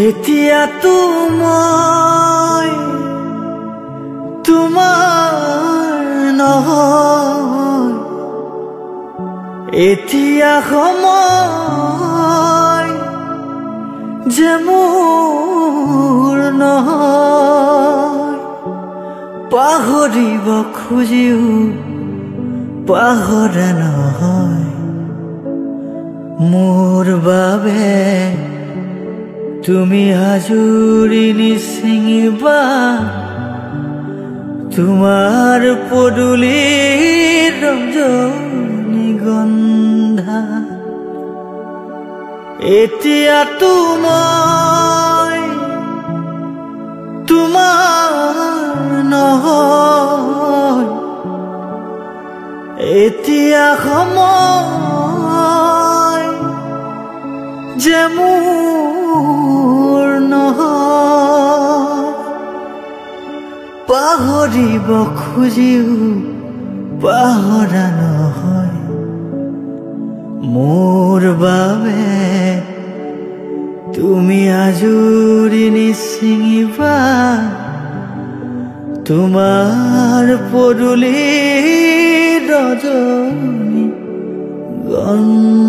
এতিয়া মই তোমাৰ নহয়, এতিয়া সময় যে মোৰ নহয়। পাহৰিব খুজিও পাহৰা নহয়, মোৰ বাবে তুমি আজুৰি নিছিঙিবা তোমাৰ পদূলিৰ ৰজনীগন্ধা। এতিয়া মই তোমাৰ নহয়, এতিয়া সময় যে মোৰ নহয়। পাহৰিব খুজিও পাহৰা নহয়, মোৰ বাবে তুমি আজুৰি নিছিঙিবা তোমাৰ পদূলিৰ ৰজনী গন্ধা।